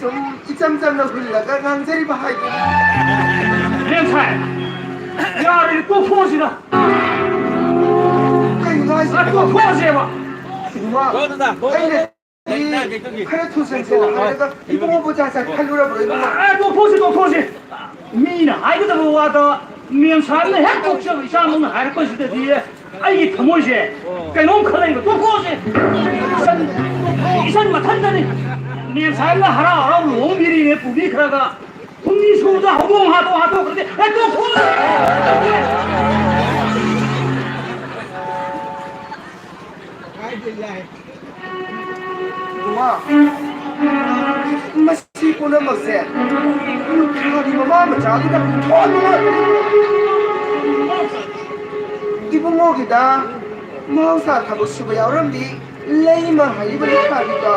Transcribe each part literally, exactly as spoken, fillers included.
ꯁꯨꯝ ꯏꯆꯝ ꯆꯝꯅ ꯍꯨꯜꯂꯒ ꯉꯥꯡꯖꯔꯤꯕ ꯍꯥꯏꯗꯨꯅꯤ꯫ ꯂꯦꯟꯁꯥꯏ, ꯌꯥꯔꯣꯏ, ꯇꯣꯛꯊꯣꯛꯑꯁꯤꯗ꯫ ꯀꯩꯅꯣ ꯍꯥꯏꯁꯤꯕꯣ? ꯑ, ꯇꯣꯛꯊꯣꯛꯑꯁꯦꯕ꯫ ꯏꯕꯨꯡꯉꯣ, ꯑꯩꯅ ꯈꯔ ꯊꯨꯖꯟꯁꯦꯅ ꯍꯥꯏꯔꯒ ꯏꯕꯨꯡꯉꯣꯕꯨ ꯖꯥꯠ ꯖꯥꯠ ꯈꯜꯂꯨꯔꯕ꯭ꯔꯣ, ꯏꯕꯨꯡꯉꯣ? ꯑ, ꯇꯣꯛꯊꯣꯛꯑꯁꯤ, ꯇꯣꯛꯊꯣꯛꯑꯁꯤ꯫ ꯃꯤꯅ ꯍꯥꯏꯒꯗꯕ ꯋꯥꯗ ꯃꯦꯝ ꯁꯥꯍꯦꯕꯅ ꯍꯦꯛ ꯄꯣꯛꯆꯕ ꯏꯆꯥꯃꯛꯅ ꯍꯥꯏꯔꯛꯄꯁꯤꯗꯗꯤ ꯑꯩꯒꯤ ꯊꯃꯣꯏꯁꯦ ꯀꯩꯅꯣꯝ ꯈꯜꯂꯛꯏꯕ꯫ ꯇꯣꯛꯊꯣꯛꯑꯁꯦ꯫ ꯏꯆꯟ, ꯏꯆꯟ ꯃꯊꯟꯇꯅꯤ꯫ ꯃꯦꯝ ꯁꯥꯍꯦꯕꯅ ꯍꯔꯥꯎ ꯍꯔꯥꯎ ꯂꯨꯍꯣꯡꯕꯤꯔꯤꯅꯦ ꯄꯨꯕꯤꯈ꯭ꯔꯒ ꯍꯨꯝꯅꯤ ꯁꯨꯕꯗ ꯍꯧꯗꯣꯡ ꯍꯥꯠꯇꯣꯛ ꯍꯥꯠꯇꯣꯛꯈ꯭ꯔꯗꯤ, ꯑꯦ, ꯇꯣꯛꯊꯣꯛꯑꯣ! ꯏꯃꯥ, ꯃꯁꯤ ꯄꯨꯝꯅꯃꯛꯁꯦ ꯂꯨꯈ꯭ꯔꯥꯕꯤ ꯃꯃꯥ ꯃꯆꯥꯗꯨꯅ ꯊꯣꯛꯍꯟꯕ ꯉꯥꯛꯇꯅꯤ꯫ ꯏꯕꯨꯡꯉꯣꯒꯤꯗ ꯃꯍꯧꯁꯥ ꯊꯕꯛ ꯁꯨꯕ ꯌꯥꯎꯔꯝꯕꯤ ꯂꯩꯃ ꯍꯥꯏꯔꯤꯕ ꯂꯨꯈ꯭ꯔꯥꯕꯤꯗꯣ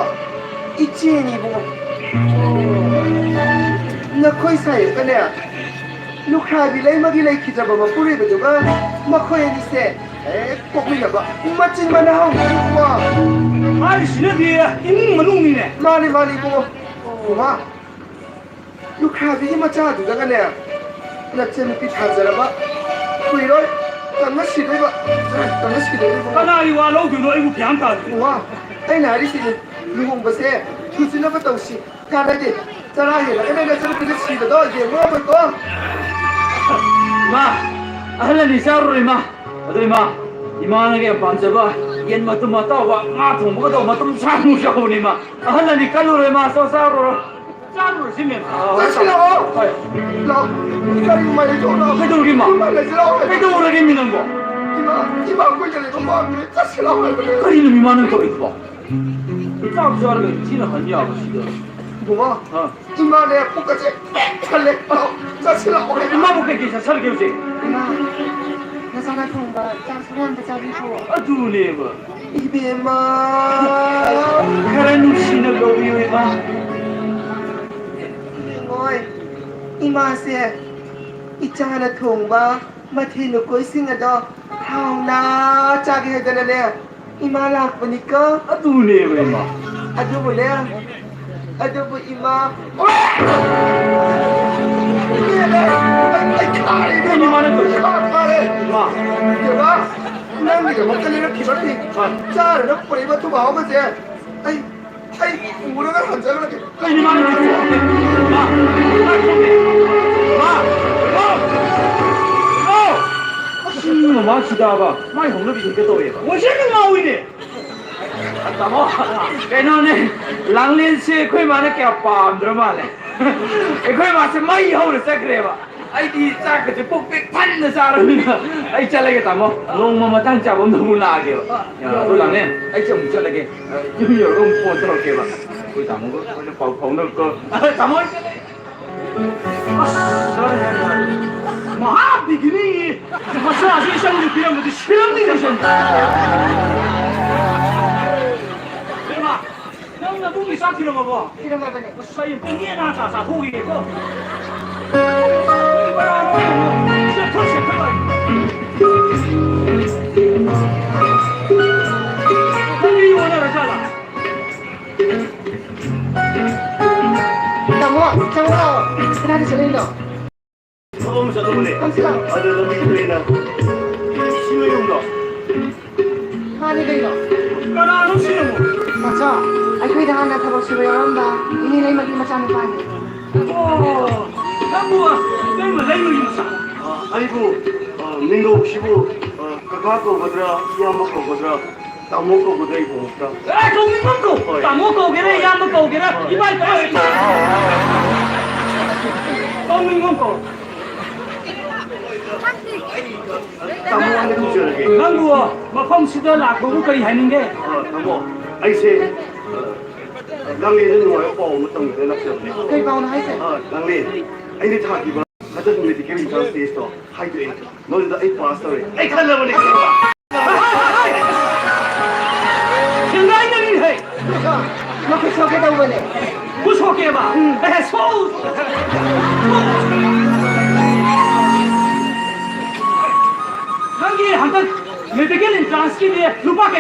ꯏꯆꯦꯅꯤ ꯏꯕꯨꯡꯉꯣ꯫ ꯅꯈꯣꯏ ꯁꯥꯏꯒꯅꯦ, ꯂꯨꯈ꯭ꯔꯥꯕꯤ ꯂꯩꯃꯒꯤ ꯂꯩꯈꯤꯗ꯭ꯔꯕ ꯃꯄꯨꯔꯣꯏꯕꯗꯨꯒ ꯃꯈꯣꯏ ꯑꯅꯤꯁꯦ ꯍꯦꯛ ꯄꯣꯛꯃꯤꯟꯅꯕ ꯃꯆꯤꯟ ꯃꯅꯥꯎꯅꯤ ꯏꯕꯨꯡꯉꯣ꯫ ꯍꯥꯏꯔꯤꯁꯤꯅꯗꯤ ꯏꯃꯨꯡ ꯃꯅꯨꯡꯅꯤꯅꯦ꯫ ꯃꯥꯅꯤ, ꯃꯥꯅꯤ ꯏꯕꯨꯡꯉꯣ꯫ ꯏꯃꯥ, ꯂꯨꯈ꯭ꯔꯥꯕꯤꯒꯤ ꯃꯆꯥꯗꯨꯗꯒꯅꯦ ꯅꯆꯟꯅꯨꯄꯤ ꯊꯥꯖꯔꯕ ꯀꯨꯏꯔꯣꯏ꯫ ꯀꯟꯅ ꯁꯤꯗꯣꯏꯕ꯫ ꯀꯟꯅ ꯁꯤꯗꯣꯏꯕ ꯏꯕꯨꯡꯉꯣ꯫ ꯀꯅꯥꯒꯤ ꯋꯥ ꯂꯧꯗꯣꯏꯅꯣ? ꯑꯩꯕꯨ ꯒ꯭ꯌꯥꯟ ꯇꯥꯗꯦ꯫ ꯏꯃꯥ, ꯑꯩꯅ ꯍꯥꯏꯔꯤꯁꯤꯅꯤ, ꯂꯨꯍꯣꯡꯕꯁꯦ ꯊꯨꯖꯤꯟꯅꯕ ꯇꯧꯁꯤ꯫ ꯀꯥꯟꯅꯗꯦ꯫ ꯆꯔꯥ ꯍꯦꯜꯂꯒꯅ ꯅꯆꯟꯅꯨꯄꯤꯗ ꯁꯤꯕꯗꯣ ꯌꯦꯡꯕ ꯉꯝꯃꯣꯏꯀꯣ꯫ ꯏꯃꯥ, ꯑꯍꯜ ꯑꯅꯤ ꯆꯥꯔꯨꯔꯣ, ꯏꯃꯥ꯫ ꯑꯗꯣ ꯏꯃꯥ, ꯏꯃꯥꯅꯒ ꯌꯥꯝ ꯄꯥꯝꯖꯕ ꯌꯦꯟ ꯃꯇꯨꯝ ꯑꯇꯥꯎꯕ, ꯉꯥ ꯊꯣꯡꯕꯒꯗꯣ ꯃꯇꯨꯝ ꯁꯥꯃꯨꯛ ꯌꯥꯎꯕꯅꯦ, ꯏꯃꯥ꯫ ꯑꯍꯜ ꯑꯅꯤ ꯀꯜꯂꯨꯔꯣ, ꯏꯃꯥ, ꯆꯥ-, ꯆꯥꯔꯨꯔꯣ꯫ ꯆꯥꯔꯨꯔꯁꯤ, ꯃꯦꯝ꯫ ꯆꯠꯁꯤ ꯂꯥꯛꯑꯣ꯫ ꯍꯣꯏ꯫ ꯂꯥꯛꯑꯣ꯫ ꯀꯔꯤ ꯃꯥꯏ ꯂꯩꯊꯣꯛꯑꯣ ꯂꯥꯛꯑꯣ꯫ ꯀꯩꯗꯧꯔꯒꯦ, ꯏꯃꯥ? ꯏꯃꯥ ꯂꯩꯁꯤ ꯂꯥꯛꯑꯣ ꯍꯥꯏꯕꯅꯦ꯫ ꯀꯩꯗꯧꯔꯒꯦ, ꯃꯤ ꯅꯪꯕꯣ? ꯏꯃꯥ, ꯏꯃꯥ ꯑꯩꯈꯣꯏꯗ ꯂꯩꯕ ꯄꯥꯝꯃꯤ꯫ ꯆꯠꯁꯤ ꯂꯥꯛꯑꯣ ꯍꯥꯏꯕꯅꯦ꯫ ꯀꯔꯤꯅꯣ, ꯏꯃꯥ, ꯅꯪ ꯇꯧꯔꯤꯗꯨꯕꯣ? ꯆꯥꯛ ꯆꯥꯔꯒ ꯊꯤꯅ ꯍꯟ ꯌꯥꯕꯁꯤꯗ꯫ ꯕꯨꯡꯉꯣ, ꯑꯥ꯫ ꯏꯃꯥꯅꯦ ꯄꯨꯛꯀꯁꯦ ꯄꯤꯛ ꯊꯜꯂꯦ꯫ ꯂꯥꯛꯑꯣ, ꯆꯠꯁꯤ ꯂꯥꯛꯑꯣ ꯍꯥꯏꯕ꯫ ꯏꯃꯥꯕꯨ ꯀꯩꯀꯩ ꯆꯥꯁꯜꯂꯒꯦ ꯍꯧꯖꯤꯛ? ꯏꯃꯥ, ꯅꯆꯥꯅ ꯊꯣꯡꯕ ꯆꯥꯛ ꯁꯔꯨ ꯑꯝꯇ ꯆꯥꯕꯤꯈꯣ꯫ ꯑꯗꯨꯅꯦꯕ꯫ ꯏꯕꯦꯝꯃ꯫ ꯈꯔ ꯅꯨꯡꯁꯤꯅ ꯀꯧꯕꯤꯌꯨ, ꯏꯃꯥ꯫ ꯏꯕꯦꯝꯃꯣꯏ, ꯏꯃꯥꯁꯦ ꯏꯆꯥꯅ ꯊꯣꯡꯕ ꯃꯊꯦꯜ ꯂꯨꯀꯣꯏꯁꯤꯡ ꯑꯗꯣ ꯍꯥꯎꯅ ꯆꯥꯒꯦ ꯍꯥꯏꯗꯅꯅꯦ, ꯏꯃꯥ ꯂꯥꯛꯄꯅꯤꯀꯣ꯫ ꯑꯗꯨꯅꯦꯕ, ꯏꯃꯥ꯫ ꯑꯗꯨꯕꯨꯅꯦ, ꯑꯗꯨꯕꯨ ꯏꯃꯥ, ꯏꯃꯥ, ꯅꯪ ꯇꯧꯔꯤꯁꯦ? ꯏꯃꯥ, ꯏꯃꯥ, ꯏꯕꯦꯝꯃ, ꯅꯪꯒꯤꯗꯃꯛꯇ ꯂꯩꯔꯛꯈꯤꯕ ꯐꯤ, ꯆꯥꯅꯅꯕ ꯄꯨꯔꯛꯏꯕ ꯊꯨꯝ ꯑꯍꯥꯎꯕꯁꯦ ꯑꯩ, ꯑꯩ ꯄꯨꯔꯒ ꯍꯟꯖꯈ꯭ꯔꯒꯦ꯫ ꯀꯩꯅꯣ ꯏꯃꯥ, ꯅꯪ ꯇꯧꯔꯤꯁꯦ? ꯏꯃꯥ, ꯏꯃꯥ, ꯏꯃꯥ, ꯏꯃꯥ꯫ ꯑꯁ, ꯃꯃꯥ ꯁꯤꯗꯥꯕ, ꯃꯥꯏ ꯍꯧꯅꯕꯤ ꯍꯦꯛꯇ ꯇꯧꯔꯛꯑꯦꯕ꯫ ꯃꯣꯏꯁꯦ ꯌꯥꯝ ꯉꯥꯎꯋꯤꯅꯦ꯫ ꯇꯥꯃꯣ, ꯀꯩꯅꯣꯅꯦ, ꯂꯥꯡꯂꯦꯟꯁꯦ ꯑꯩꯈꯣꯏ ꯃꯥꯅ ꯀꯌꯥ ꯄꯥꯝꯗ꯭ꯔ ꯃꯥꯜꯂꯦ꯫ ꯑꯩꯈꯣꯏ ꯃꯥꯁꯦ ꯃꯩ ꯍꯧꯔ ꯆꯠꯈ꯭ꯔꯦꯕ꯫ ꯑꯩꯗꯤ ꯆꯥꯛꯀꯁꯦ ꯄꯨꯛ ꯄꯤꯛ ꯊꯟꯅ ꯆꯥꯔꯕꯅꯤꯅ ꯑꯩ ꯆꯠꯂꯒꯦ ꯇꯥꯃꯣ꯫ ꯅꯣꯡꯃ ꯃꯇꯥꯡ ꯆꯥꯕ ꯑꯃꯗ ꯑꯃꯨꯛ ꯂꯥꯛꯑꯒꯦꯕ꯫ ꯑ, ꯑꯗꯨ ꯂꯥꯡꯂꯦꯟ, ꯑꯩꯁꯦ ꯑꯃꯨꯛ ꯆꯠꯂꯒꯦ꯫ ꯑ, ꯌꯨꯝ ꯌꯧꯔꯒ ꯑꯃꯨꯛ ꯐꯣꯟ ꯇꯧꯔꯛꯀꯦꯕ꯫ ꯑꯩꯈꯣꯏ ꯇꯥꯃꯣꯒ ꯑꯩꯈꯣꯏꯅ ꯄꯥꯎ ꯐꯥꯎꯅꯕꯀꯣ꯫ ꯑ, ꯇꯥꯃꯣ, ꯑꯩ ꯆꯠꯂꯒꯦ꯫ ꯑꯁ, ꯌꯥꯔꯦ, ꯌꯥꯔꯦ, ꯌꯥꯔꯦ꯫ ꯃꯍꯥ ꯕꯤꯒꯤꯅꯤꯒꯤ ꯃꯆꯥꯁꯤ ꯏꯆꯟꯗ ꯄꯤꯔꯝꯕꯗꯤ ꯁꯤꯔꯝꯅꯤꯅꯦ, ꯏꯆꯟ꯫ ꯏꯕꯦꯝꯃ, ꯅꯪ ꯅꯕꯨꯡꯒꯤ ꯆꯥꯛ ꯊꯤꯔꯝꯃꯕꯣ? ꯊꯤꯔꯝꯃꯕꯅꯦ꯫ ꯑꯁ, ꯑꯩ ꯄꯨꯡ ꯅꯦ ꯅꯥ ꯇꯥ ꯆꯥꯊꯣꯛꯈꯤꯒꯦꯀꯣ꯫ ꯁꯦꯠꯊꯣꯛ, ꯁꯦꯠꯊꯣꯛ꯫ ꯀꯔꯤ ꯑꯣꯟꯅꯔꯖꯥꯠꯂ? ꯇꯥꯃꯣ, ꯆꯪꯉꯛꯑꯣ꯫ ꯀꯗꯥꯏꯗ ꯆꯠꯂꯤꯅꯣ? ꯊꯕꯛ ꯑꯃ ꯆꯠꯂꯨꯕꯅꯦ꯫ ꯊꯝꯁꯤꯜꯂꯣ꯫ ꯑꯗꯨ ꯂꯝꯕꯤꯗ ꯊꯦꯡꯅꯩꯅ꯫ ꯁꯤ ꯅꯣꯏ ꯌꯨꯝꯗꯣ? ꯃꯥꯅꯦ ꯀꯩꯅꯣ꯫ ꯀꯅꯥꯅꯣ ꯁꯤ ꯌꯨꯝ? ꯃꯆꯥ, ꯑꯩꯈꯣꯏꯗ ꯍꯥꯟꯅ ꯊꯕꯛ ꯁꯨꯕ ꯌꯥꯎꯔꯝꯕ ꯏꯅꯦ ꯂꯩꯃꯒꯤ ꯃꯆꯥꯅꯨꯄꯥꯅꯤ꯫ ꯑꯣ, ꯅꯪꯕꯨ ꯏꯇꯩꯃ ꯂꯩꯃꯒꯤ ꯃꯆꯥ? ꯑ, ꯑꯩꯕꯨ, ꯑ, ꯃꯤꯡꯒꯧꯁꯤꯕꯨ, ꯑ, ꯀꯀꯥ ꯀꯧꯒꯗ꯭ꯔꯥ, ꯏꯌꯥꯝꯕ ꯀꯧꯒꯗ꯭ꯔꯥ? ꯇꯥꯃꯣ ꯀꯧꯒꯗ꯭ꯔꯥ ꯏꯕꯨꯡꯉꯣ? ꯑꯦ, ꯀꯧꯅꯤꯡꯕ ꯀꯧ꯫ ꯍꯣꯏ꯫ ꯇꯥꯃꯣ ꯀꯧꯒꯦꯔꯥ, ꯍꯣꯏ꯫ ꯏꯌꯥꯝꯕ ꯀꯧꯒꯦꯔꯥ, ꯍꯣꯏ꯫ ꯏꯃꯥ ꯏꯄꯥ ꯀꯧꯅꯤꯡꯕ ꯀꯧ꯫ ꯇꯥꯃꯣ ꯍꯥꯏꯅ ꯀꯧꯖꯔꯒꯦ꯫ ꯅꯪꯕꯨ ꯃꯐꯝꯁꯤꯗ ꯂꯥꯛꯄꯕꯨ ꯀꯔꯤ ꯍꯥꯏꯅꯤꯡꯒꯦ? ꯑ, ꯇꯥꯃꯣ, ꯑꯩꯁꯦ, ꯑ, ꯂꯥꯡꯂꯦꯟꯗ ꯅꯨꯡꯉꯥꯏꯕ ꯄꯥꯎ ꯑꯃ ꯇꯝꯒꯦꯅ ꯂꯥꯛꯆꯕꯅꯦ꯫ ꯀꯩ ꯄꯥꯎꯅꯣ ꯍꯥꯏꯁꯦ? ꯑ, ꯂꯥꯡꯂꯦꯟ, ꯑꯩꯅ ꯊꯥꯈꯤꯕ ꯍꯟꯗꯛ medical entrance test ꯇꯣ ꯍꯥꯏꯗꯣꯛꯑꯦ꯫ ꯃꯗꯨꯗ ꯑꯩ pass ꯇꯧꯔꯦ꯫ ꯑꯩ ꯈꯜꯂꯕꯅꯦ꯫ ꯁꯦꯡꯒꯥꯏꯅꯔꯤ ꯍꯦ꯫ ꯃꯈꯨꯠ ꯁꯣꯛꯀꯦ ꯇꯧꯕꯅꯦ꯫ ꯈꯨꯠ ꯁꯣꯛꯀꯦꯕ? ꯎꯝ꯫ ꯑꯦ, ꯁꯣꯛ-, ꯅꯪꯒꯤ ꯍꯟꯗꯛ medical entrance ꯀꯤꯗꯤ ꯂꯨꯄꯥ ꯀꯌꯥ